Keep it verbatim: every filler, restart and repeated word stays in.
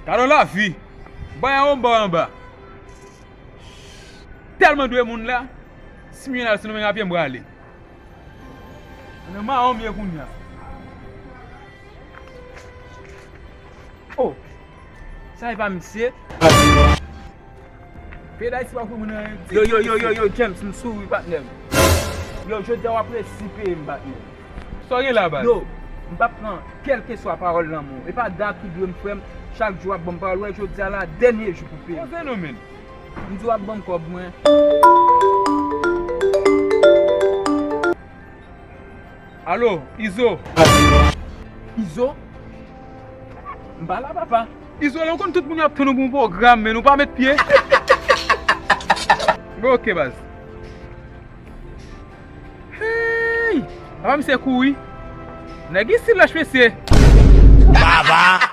Gade yon lavi. Bay a yon ba anba. Tèlman dwe moun la. Si m jwenn al, si nou menm a pye m prale. Nan mawon m ye kounye a. Oh. Sa e pa misye? Peyi Dayiti pa pou moun anyen. Yo, yo, yo, yo, yo, James, m sou wi, patnè m. Yo, jodi a w ap resi peye m, patnè m. Sa w gen la, baz? Yo, m p ap pran kèlkeswa pawòl lanmò. E pa Da ki dwe m, frè m. Chak jou w ap ban m pawòl. Wè, jodi a la, dènye jou pou peye m. Poze non, menn. M di w ap ban m kòb mwen. Alo, Izo. Izo? M pa la, papa. Izo, lè w konn tout moun yo ap tann ou pou yon pwogram, men nou pa met pye. Bon, oke, baz. Hey! Papa, misye kouri. Nèg isi lòch, mesye. Baba!